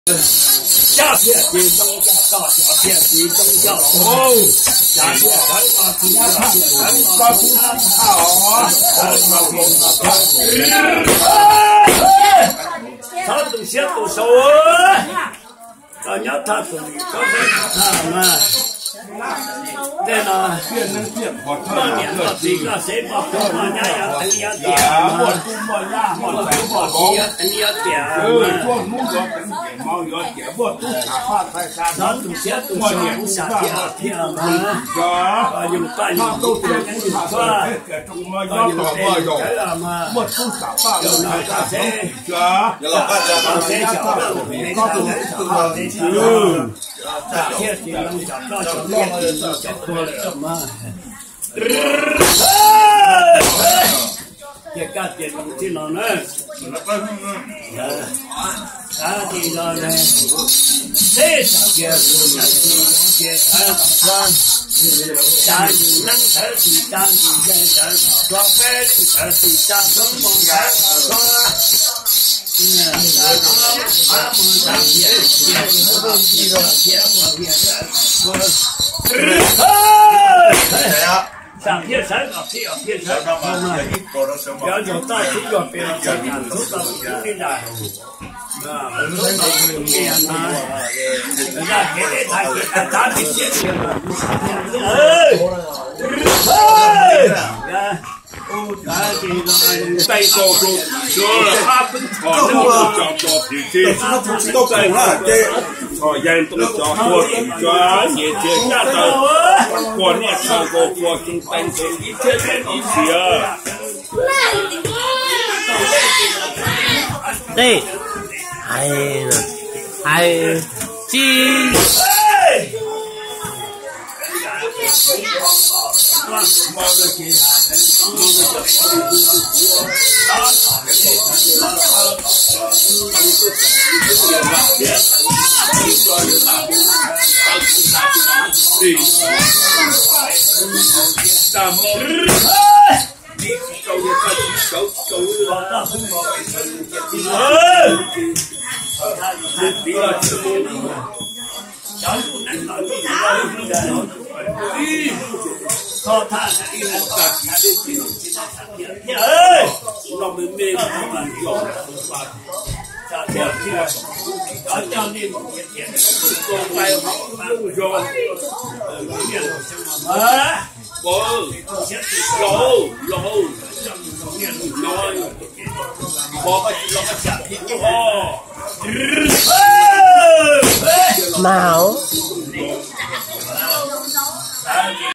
Xya thiaj tsis zoo coj, xya thiaj tsis zoo coj, xya thiaj sawv los tsis coj, xya thiaj sawv los tsis coj. Txhob tu siab tu sau, koj nyob thaj tus lim, koj nyob thaj mas. Tej no, koj niam koj txiv koj xeeb koj pog koj nyab yuav teev yuav tiam, muaj tub muaj nyab muaj tub muaj kiv yuav teev yuav tiam. Txhob tu siab tu sau, xya thiaj thiaj mas. Koj yug paj yug tub, koj yug peb yug cawv los mas. Yug no koj xeeb, koj xeeb xyaum lawm, me koj xeeb xyaum lawm, xya thiaj tsis zoo coj, koj xeeb xyaum tuag lawm mas. Ces kaj ces zoo txij no na. Ab, tsis los ne, teb tas kiag tus ntawd tsis zoo ces sawv kom txog, xya yus neeb sawv tsis tsa, yus yeej sawv kom txog, peb leej sawv tsis tsa, xyoob moos sawv kom txog. Xam thiaj sawv kom txog, thiaj sawv kom txog mas. Cov yog toj xub yog pes los txog, xam txhub tau tus xub li ntawd. Txhub tau tus xub li ntawd mas, zaj kev deb thav kev tav tav pes siab tiag. Teej tau rau sawv qab peb txhos neej tau cov txo thim txi, txhos yeej tau cov tuag tim tso, nyias cia caj tawm quas niaj tsaws nkaus quas tsees tees tsees ib txhiab ib txhiab. Tej, hais, hais, tsis Mas